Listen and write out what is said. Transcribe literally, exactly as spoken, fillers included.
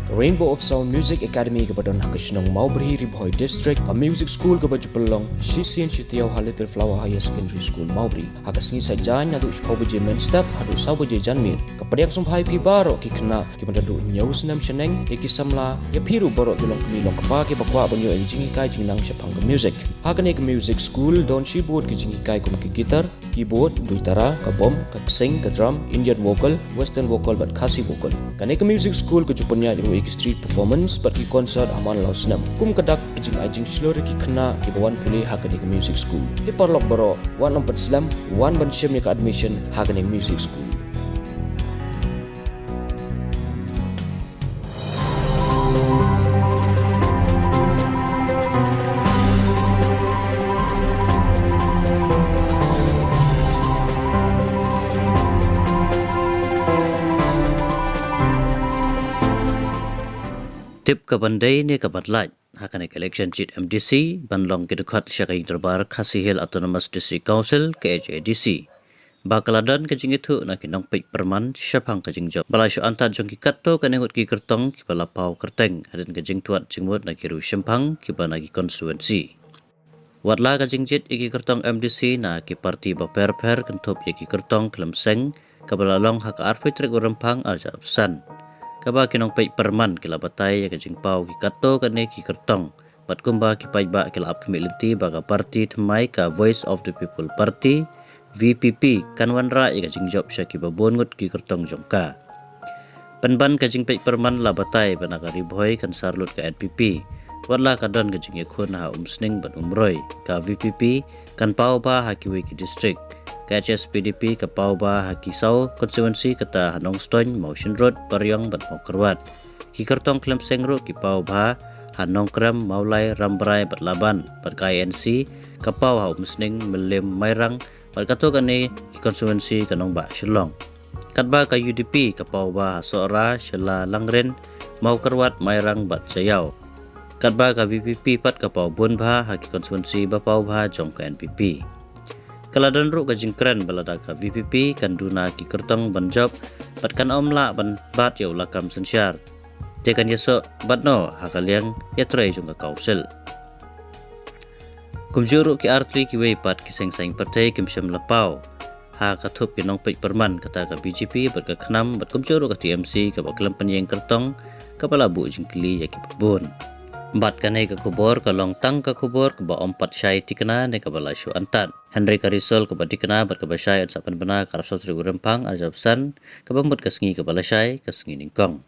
Rainbow of Sound Music Academy kaba don ha ka shnong Mawbri, Ri Bhoi District, ka music school kaba ju pynlong shisien shi taïew ha Little Flower Higher Secondary School, Mawbri. Ha ka sngi Saitjaiñ naduh shiphew baje mynstep haduh saw baje janmiet. Ka pdiang sngewbha ïa phi baroh ki khynnah kiba naduh hynñiew snem shaneng, ïa ki samla, ïa phi ruh baroh ki longkmie longkpa kiba kwah ban ïoh ïa ka jinghikai jingnang shaphang ka music. Ha kane ka music school don shibun ki jinghikai kum ka guitar, keyboard, duitara, ka bom, ka ksing, ka drum, Indian vocal, western vocal bad Khasi vocal. Kane ka music school ka ju pynïaid ruh ïa ki street performance bad ki concert ha man la u snem. Kum ka dak, ka jingai jingshlur ïa ki khynnah kiba wan pule ha kane ka music school. Te paralok baroh, wat nym pynslem, wan ban shim ïa ka admission ha kane ka music school. Tip ka ban dei ne ka ban lait, ha kane ka election jied M D C, ban long ki dkhot sha ka ïing dorbar Khasi Hills Autonomous District Council, K H A D C. Ba ka la don ka jingithuh na ki nongpeit pyrman shaphang ka jingjop ba la shu antad jong ki katto katne ngut ki kyrtong kiba la paw kyrteng hadien ka jingtwad jingmut na ki riew shemphang kiba na ki constituency. Wat la ka jingjied ïa ki kyrtong M D C na ki parti bapher bapher kynthup ïa ki kyrtong khlem seng kaba la long ha ka arphew tarik u Rymphang arhajar arphew san, kaba ki nongpeit pyrman ki la batai ïa ka jingpaw ki katto katne ki kyrtong. Bad kumba ki paidbah ki la ap khmih lynti ba ka parti thymmai ka Voice of the People Party, V P P, kan wanrah ïa ka jingjop sha kiba bun ngut ki kyrtong jong ka. Pynban ka jingpeit pyrman la batai ba na ka Ri Bhoi kan sar lut ka N P P, wat la ka don ka jingïakhun ha Umsning bad Umroi, ka V P P kan paw bha ha kiwei ki district. Ka H S P D P ka paw bha ha ki saw constituency, kata ha Nongstoiñ, Mawshynrut, Pariong bad Mawkyrwat. Ki kyrtong khlem seng ruh ki paw bha ha Nongkrem, Mawlai, Rambrai bad Laban, bad ka I N C ka paw ha Umsning, Mylliem, Mairang bad katto katne ki constituency ka nongbah Shillong. Katba ka U D P ka paw bha ha Sohra, Shella, Langrin, Mawkyrwat, Mairang bad Jaïaw. Katba ka V P P pat ka paw bun bha ha ki constituency ba paw bha jong ka N P P. Ka la don ruh ka jingkren ba lada ka V P P kan duna ki kyrtong ban jop bad kan ym lah ban bat ïa u lakam synshar, te kan ïasoh bad noh ha ka liang ïatrei jong ka council. Kumjuh ruh ki artylli kiwei pat ki seng saiñ pyrthei kim shym la paw ha ka thup ki nongpeit pyrman, kata ka B J P bad ka KHNAM bad kumjuh ruh ka T M C kaba khlem pynïeng kyrtong, kaba la buh jingkylli ïa kiba bun. Bad kane ka khubor ka long tang ka khubor kaba ym pat shai tikna ne kaba la shu antad. Hynrei ka result kaba tikna bad kaba shai yn sa pynbna ha ka arphew saw tarik u Rymphang arhajar arphew san, kaba mut ka sngi kaba la shai, ka sngi nyngkong.